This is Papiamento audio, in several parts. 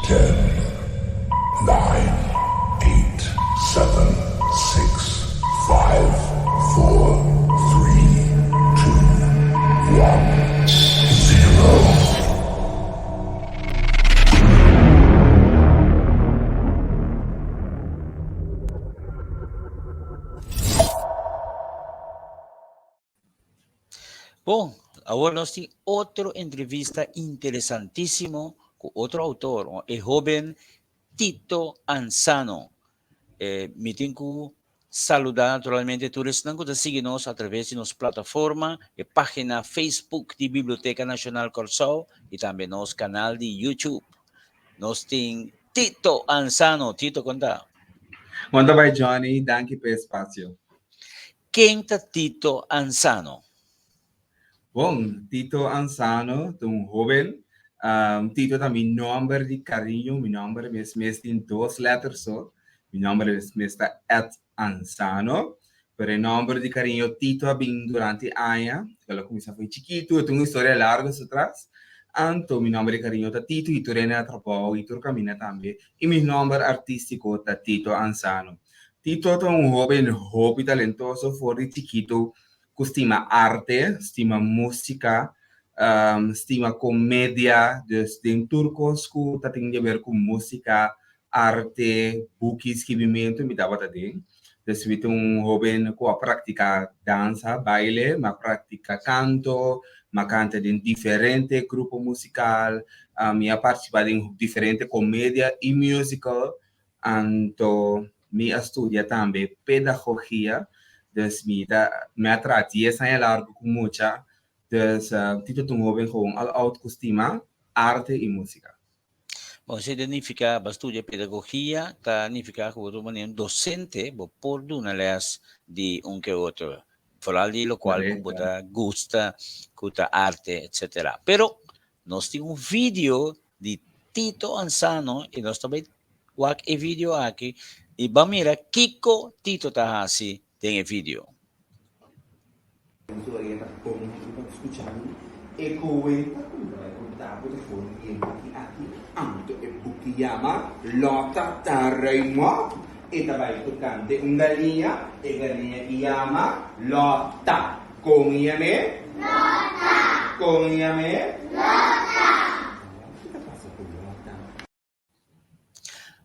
Ten, nine, eight, seven, six, five, four, three, two, one, zero. Bon, awor nos tin otro entrevista interesantísimo ku otro autor, e hoben Tito Ansano. Eh, mi tin ku saludá naturalmente tur esnan ku ta sigui nos a traves di nos plataforma, e página Facebook di Biblioteka Nashonal Kòrsou i tambe nos kanal di YouTube. Nos tin Tito Ansano. Tito, kon ta? Bon ta bai Johnny, danki pa e espasio. Ken ta Tito Ansano? Bon, Tito Ansano ta un hóben. Tito ta mi nòmber di kariño, mi nòmber mes mes tin dos lèter so. Mi nòmber mes mes ta Ed Ansano, pero e nòmber di kariño Tito a bin durante aña, el a kuminsá for chikitu, e tin un historia largu su tras. Anto mi nòmber di kariño ta Tito i tur hende na trabou i tur kaminda tambe. I mi nòmber artístiko ta Tito Ansano. Tito ta un hóben hopi talentoso for di chikitu ku stima arte, stima músika, stima komedia, dus den tur kos ku ta tin di aber ku músika, arte, buki, skibimentu mi tabata den. Dus mi ta un hóben ku a praktiká dansa, baile, mi a praktiká kanto, mi a kanta den diferente grupo musikal, mi a partisipá den diferente komedia i musical. Anto mi a studia tambe pedagogia, dus mi ta mi a traha dies aña largu ku mucha, dus Tito ta un hoben gewoon al oud ku stima arte i musika. Bon, esei ta nifiká bo a studia pedagogia, ta nifiká ku bo ta un manera un dosente, bo por duna lès di un ke otro, foral di lokual ku bo ta gusta, ku ta arte, etsetera. Pero Nos tin un video di Tito Ansano y nos ta bay wak e video aki y ban mira kico Tito ta haci den e video. Historia ta bon hopi pa skucha mi. E kuenta ku mi ta bai konta bo ta for di e buki aki. Anto e buki yama Lota ta Ruimop. E ta bai tokante un galiña. E galiña ki yama Lota. Kon yam'é? Lota. Kon yam'é? Lota. Ki ta pasa ku Lota?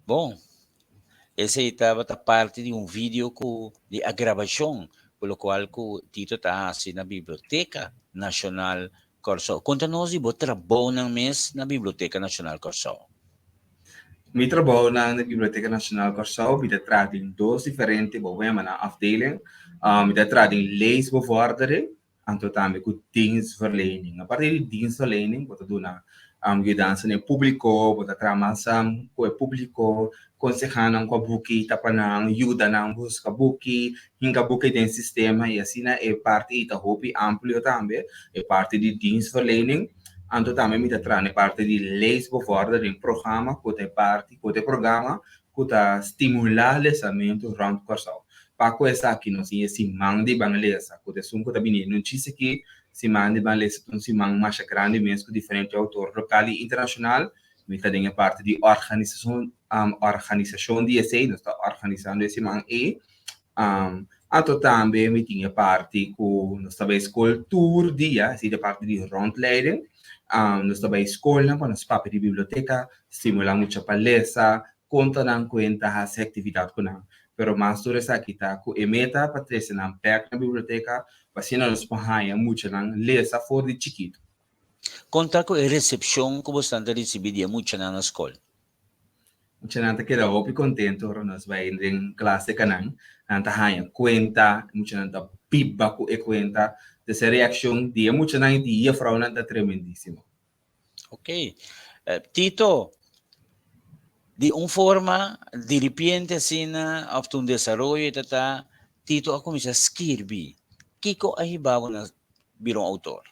Bon, esei tabata parti di un video ku di a grabashon ku lokual ku Tito ta hasi na Biblioteka Nashonal Kòrsou. Konta nos di bo trabounan mes na Biblioteka Nashonal Kòrsou. Mi trabounan na Biblioteka Nashonal Kòrsou, mi ta traha den dos diferente, bo por yama nan afdeling. Mi ta traha den leesbevordering, anto tambe ku dienstverlening. Aparte di dienstverlening, bo ta duna yudansa na e públiko, bo ta traha mas ku e públiko, konsehá nan kua buki ta pa nan, yuda nan buska buki, hinka buki den sistema i asina e parti ei ta hopi amplio tambe, e parti di dienstverlening. Anto tambe mi ta traha na e parti di leesbevordering programma ku ta e parti ku ta e programa ku ta stimulá lesamentu rònt Kòrsou. Pa ku esaki nos tin e siman di ban lesa ku ta esun ku ta bini nun chis aki. Siman di ban lesa ta un siman masha grandi mes ku diferente outor lokal i internashonal. Mi ta den e parti di organisashon organisashon di esei, nos ta organisando e siman ei. Anto tambe mi tin e parti ku nos ta bai skol tur dia, esei ta e parti di rondleiding. Nos ta bai skolnan pa nos papia di biblioteka, stimulá mucha pa lesa, konta nan kuenta, hasi aktividat ku nan. Pero mas tur esaki ta ku e meta pa trese nan bèk na biblioteka pa asina nos por haña muchanan lesa for di chikitu. Konta ku e resepshon ku bosnan ta risibí di e muchanan na skol. Muchanan ta keda hopi kontentu ora nos bai den klas di kanan. Nan ta haña kuenta, e muchanan ta biba ku e kuenta. Entonces e reakshon di e muchanan i di yefrounan ta tremendísimo. Ok. Tito, di un forma diripiente asina òf ta un desaroyo ta ta, Tito a kuminsá skirbi. Kiko a hiba bo na bira un outor?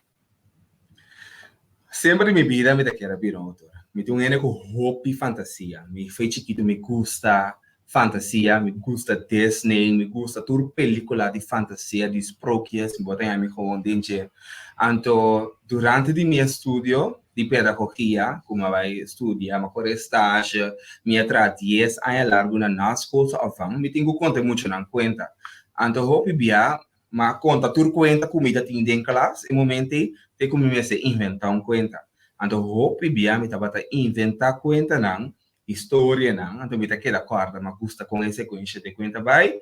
Semper di mi bida mi ta kier a bira un outor. Mi ta un hende ku hopi fantasia. Mi foi chikitu mi gusta fantasia, mi gusta Disney, mi gusta tur pelikula di fantasia, di sprookjes, mi bo ta haña mi gewoon den dje. Anto durante di mi estudio di. di pedagogia ku mi a bai studia, mi a kore stage, mi a traha dies aña largu na naschoolse opvang, mi tin ku konta e muchanan kuenta. Anto hopi bia mi a konta tur kuenta ku mi ta tin den klas e momento ei te ku mi mester inventá un kuenta. Anto hopi bia mi tabata inventá kuentanan, historianan, anto mi ta keda kòrda, mi a gusta kon e sekuensha di kuenta bai.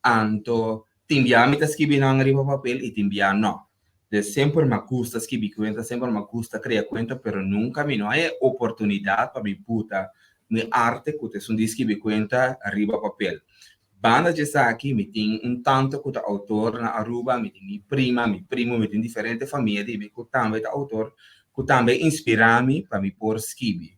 Anto tin bia mi ta skibi nan riba papel i tin bia no. Dus semper mi a gusta skibi kuenta, semper mi a gusta krea kuenta, pero nunka mi no haña e oportunidat pa mi buta mi arte ku ta esun di skibi kuenta riba papel. Banda di esaki mi tin un tante ku ta outor na Aruba, mi tin mi prima, mi primo, mi tin diferente famia di mi ku tambe ta outor, ku tambe a inspirá mi pa mi por skibi.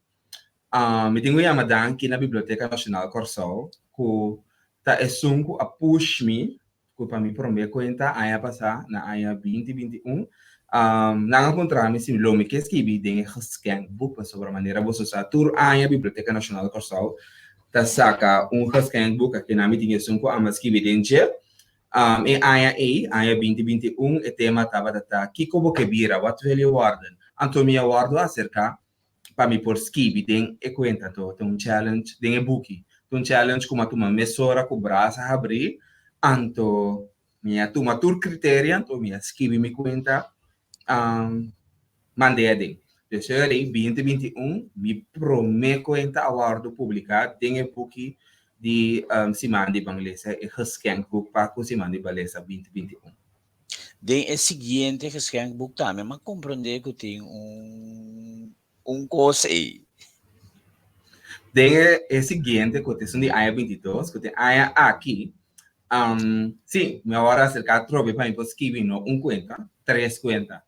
Mi tin ku yama danki na Biblioteka Nashonal Kòrsou ku ta esun ku a push mi ku pa mi promé kuenta aña pasá na aña binti 21, nan a puntra mi si lo mi ke skibi den e geschenkboek pasobra manera boso sa tur aña Biblioteka Nashonal Kòrsou ta saka un geschenkboek aki nan mi tin esun ku amo a skibi den dje. E aña ei, aña binti 21, e tema tabata ta Kiko bo ke bira? Wat wil je worden? Anto mi a wòrdu aserká pa mi por skibi den e kuenta anto ta un challenge den e buki ta un challenge ku mi a tuma mesora ku brasa habrí anto mi a tuma tur kriteria anto mi a skibi mi kuenta mand'é aden dus e ora ei binti 21 mi promé kuenta a wòrdu publiká den e buki di Siman di Ban Lesa e geschenkboek pa ku Siman di Ban Lesa binti 21. Den e siguiente geschenkboek tambe m'a comprende cu tin un un cos ey. Den e siguiente cu ta esun di aña 22, cu ta e aña aki, si, mi awor a acerca atrobe pa mi por skibi no un cuenta, tres cuenta.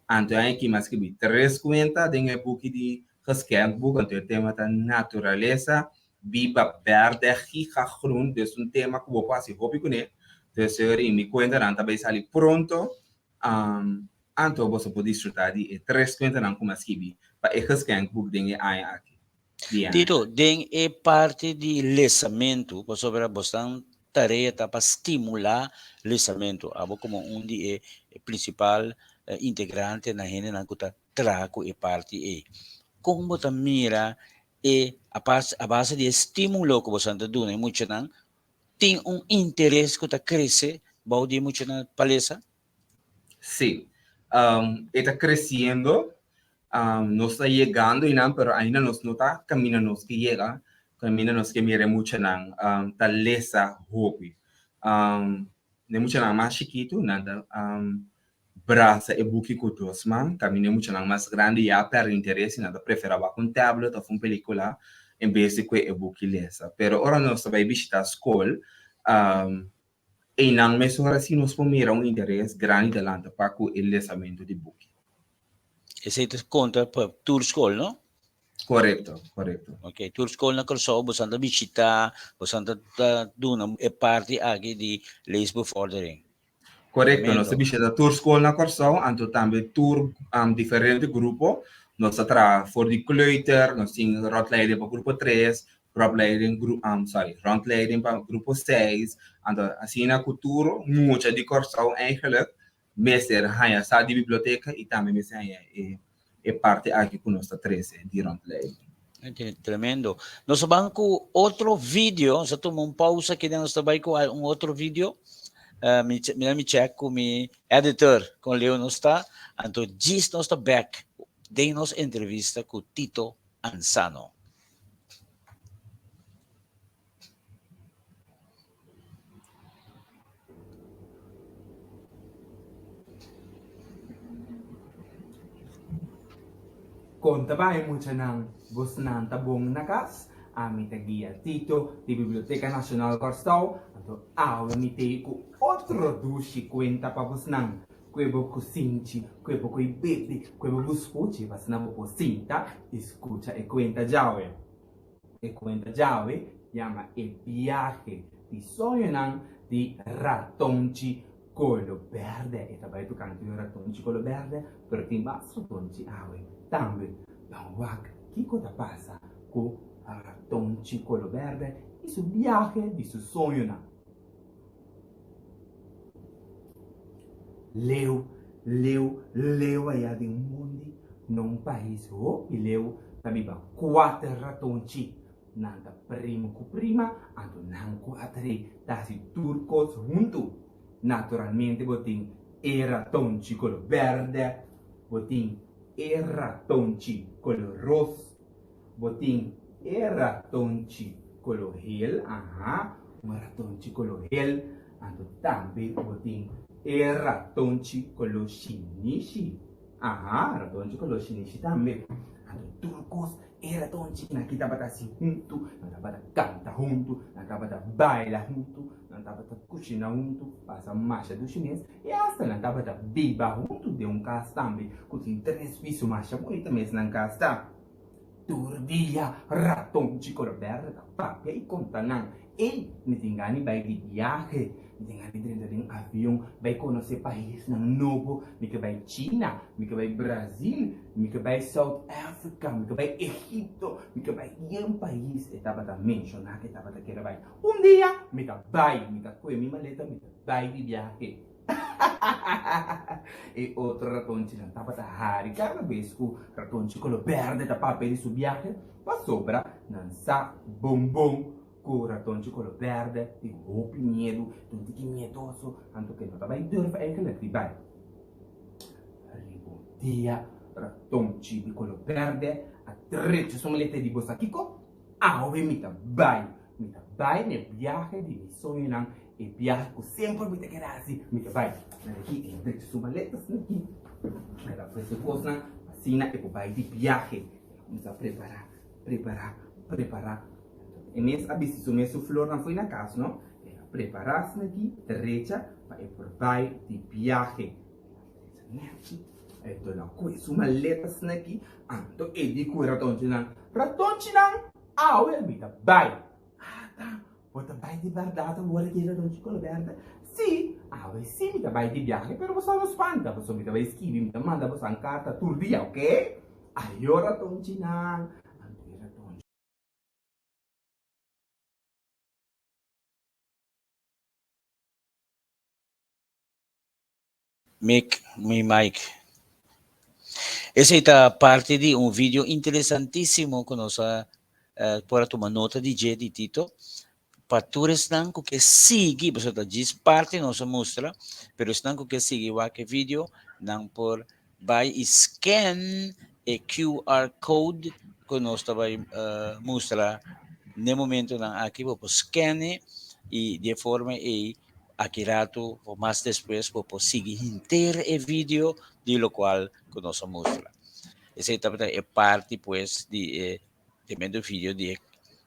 Anto e aña aki mi a skibi tres cuenta den e buki di geschenkboek, anto e tema ta naturalesa Biba bèrdè giga groen, dus un tema ku bo por hasi hopi kuné. Dus señor mi kuentanan ta bai sali pronto. Anto boso por disfrutá di e tres kuentanan ku mi a skibi pa e geschenkboek den e aña aki. Di aña. Tito, den e parti di lesamentu, pasobra bosnan tarea ta pa stimulá lesamentu, abo komo un di e prinsipal integrantenan, hendenan ku ta traha ku e parti ei, kon bo ta mira E a base di e stimulo ku boso ta duna e muchanan, tin un interes ku ta krese bou di e muchanan pa lesa? Sí, e ta kresiendo, nos ta yegando einan, pero ainda nos no ta kaminda nos ke yega, kaminda nos ke mira e muchanan ta lesa hopi. E muchanan mas chikitu nan ta Brasa e buki ku dos man. Kaminda e muchanan mas grandi ya a pèrdè interes i nan ta preferá wak un tablet òf un pelíkula en bes di kue e buki lesa. Pero ora nos ta bai bishitá skol, einan mesora sí nos por mira un interes grandi ta lanta pa ku e lesamentu di buki. Esei ta konta pa tur skol, no? Korekto, korekto. Ok, tur skol na Kòrsou boso ta bishitá, boso ta duna e parti aki di leesbevordering. Korekto, nos ta bishita tur skol na Kòrsou, anto tambe tur diferente grupo. Nos ta traha for di kleuter, nos tin ròntleiding pa grupo tres, ròntleiding, sorry, ròntleiding pa grupo seis. Anto asina ku tur mucha di Kòrsou eigenlijk mester haña sa di biblioteka i tambe mester haña e e parti aki ku nos ta trese di ròntleiding. Tremendo. Nos a ban ku otro video, nos a tuma un pausa aki den nos ta bai ku un otro video. Uh, mi, mi, mi check ku mi editor kon leu nos ta, anto djis nos ta back den nos entrevista ku Tito Ansano. Kon ta bai muchanan? Bosnan ta bon na kas? Ami ta guia Tito di Biblioteka Nashonal Kòrsou, anto awe mi tei ku otro dushi kuenta pa bosnan. Kue bo ku sinchi, kue bo ku bebe, kue bo buskuchi pa asina bo por sinta i skucha e kuenta djawe. E kuenta djawe yama E biahe di soñonan di Ratonchi Kolo Bèrdè. E ta bai tokante un ratonchi kolo bèrdè, pero tin mas ratonchi awe tambe. Ban wak kiko ta pasa ku Ratonchi Kolo Bèrdè i su biahe di su soñonan. Leu, leu, leu ayá den mondi. Na un pais hopi leu ta biba kuater ratonchi. Nan ta primo ku prima, anto nan kuater ei ta hasi tur kos huntu. Naturalmente bo tin e ratonchi kolo bèrdè, bo tin e ratonchi kolo ros, bo tin e ratonchi kolo hel, aha, un ratonchi kolo hel, anto tambe bo tin e ratonchi kolo shinishi, aha, ratonchi kolo shinishi tambe. Anto tur kos E ratonchinan ki tabata hasi huntu, nan tabata kanta huntu, nan tabata baila huntu, nan tabata kushina huntu, pasa masha dushi mes i asta nan tabata biba huntu den un kas tambe ku tin tres piso masha bunita mes nan kas ta. Tur dia ratonchi kolo bèrdè ta papia i konta nan, Ey, mi tin gana di bai di biahe, mi tin gana di drenta den avion bai konosé paisnan nobo, mi ke bai China, mi ke bai Brazil, mi ke bai South Africa, mi ke bai Egipto, mi ke bai yen pais e tabata menshoná ku e tabata kere bai. Un dia mi ta bai, mi ta kue mi maleta, mi ta bai di biahe. E otro ratonchinan tabata hari kada bes ku ratonchi kolo bèrdè ta papia di su biahe, pasobra nan sa bon bon Ku ratonchi kolo bèrdè tin hopi miedu, ta un tiki miedoso, anto ke no ta bai durf eigenlijk di bai. Riba un dia ratonchi di kolo bèrdè a drecha su maleta i di bo sa kiko? Awe mi ta bai, mi ta bai na e biahe di mi soñonan, e biahe ku semper mi ta kere hasi, mi ta bai. Nan aki el a drecha su maleta asina aki, el a ofrese kosnan asina e por bai di biahe. El a kuminsá prepará, prepará, prepará. E mes a bisti su mes su flornan fo'i na kas, no? El a prepará asina aki drecha pa e por bai di biahe. El a drecha nèchi, e duna kue su maleta asina aki, anto e di ku e ratonchinan, Ratonchinan, awe mi ta bai. Ata, bo ta bai di bèrdat awor aki, ratonchi kolo bèrdè? Sí, awe sí mi ta bai di biahe, pero boso no spanta, pasobra mi ta bai skibi, mi ta manda boso un karta tur dia, oke? Ayo, ratonchinan. Anto e ratonchi. Mic, mi mic. Esei ta parti di un video interesantísimo ku nos a por a tuma nota di dje di Tito. Pa tur esnan ku ke sigui, pasobra ta djis parti nos a mustra, pero esnan ku ke sigui wak e video, nan por Bai i scan e QR code ku nos ta bai mustra n'e momentonan aki. Bo por scan e i di e forma ei aki ratu o mas despues bo por sigui henter e video di lokual ku nos a mustra. Esei tabata e parti pues di e tremendo video di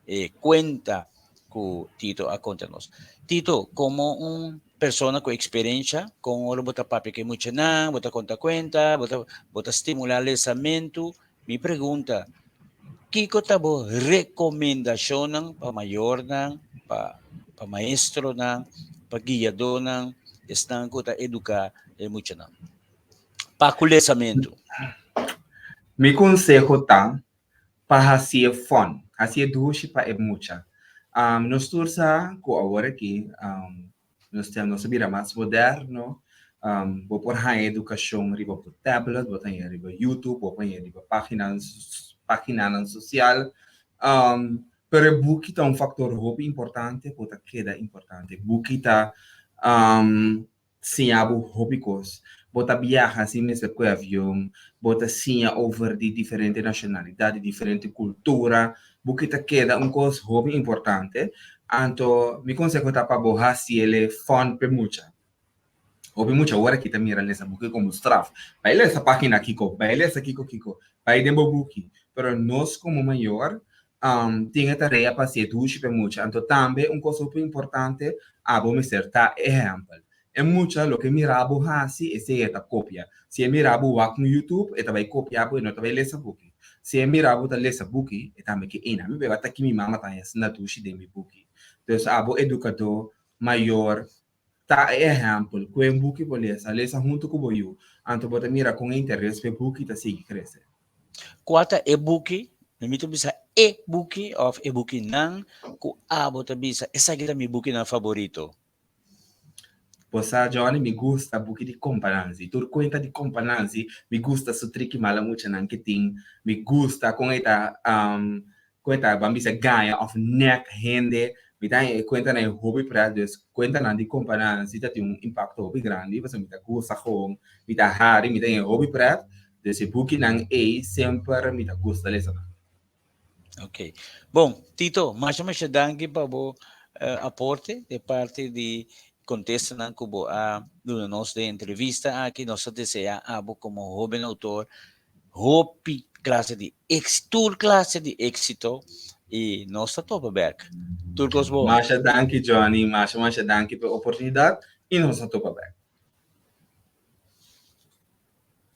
e kuenta ku Tito a konta nos. Tito, komo un persona ku eksperensha, kon ora bo ta papia ku e muchanan, bo ta konta kuenta, bo ta bo ta stimulá lesamentu, mi pregunta, kiko ta bo rekomendashonnan pa mayornan, pa pa maestronan, pa guiadónan, esnan ku ta eduká e muchanan pa ku lesamentu? Mi konseho ta pa hasié fun, hasié dushi pa e mucha. Nos tur sa ku awor aki nos ta nos a bira mas moderno, bo por haña edukashon riba bo tablet, bo ta haña riba YouTube, bo por haña riba páginanan páginanan sosial, pero e buki ta un faktor hopi importante ku ta keda importante. Buki ta siña bo hopi kos. Bo ta biaha sin mester kue avion, bo ta siña over di diferente nashonalidat, di diferente kultura. Buki ta keda un kos hopi importante. Anto mi konseho ta pa bo hasi el e fun p'e mucha. Hopi mucha ora ki ta mira lesa buki komo straf. Bai lesa pagina kiko, bai lesa kiko kiko, bai den bo buki. Pero nos komo mayor tin e tarea pa hasi e dushi pa e mucha. Anto tambe un kos hopi importante, abo mester ta ehèmpel. E mucha loke mira bo hasi, esei e ta kopia. Si e mira bo wak un YouTube, e ta bai kopia bo, e no ta bai lesa buki. Si e mira bo ta lesa buki, e tambe ke, Ey, na mi beba ta ki mi mama ta haña asina dushi den mi buki. Dus abo edukadó, mayor, ta e ehèmpel ku e buki por lesa. Lesa huntu ku bo yu, anto bo ta mira kon e interes pa e buki ta sigui krese. Kua ta e buki? Mi ta bisa e buki òf e bukinan ku abo ta bisa esaki ta mi bukinan faborito. Bo sa Johnny, mi gusta buki di Kompa Nanzi. Tur kuenta di Kompa Nanzi, mi gusta su triki mala muchanan ke tin. Mi gusta kon e ta kon e ta ban bisa gaña òf nèk hende. Mi ta haña e kuentanan e hopi pret, dus kuentanan di Kompa Nanzi ta tin un impakto hopi grandi pasobra mi ta gusta gewoon, mi ta hari, mi ta haña hopi pret. Dus e bukinan ei semper mi ta gusta lesa nan. Ok. Bon, Tito, masha masha danki pa bo aporte de parti di contestanan cu bo a duna nos den entrevista aki. Nos ta desea abo como hoben autor hopi clase di ex, tur clase di exito y nos ta topa bek. Tur cos bon. Masha danki Johnny, masha masha danki pa e oportunidad y nos ta topa bek.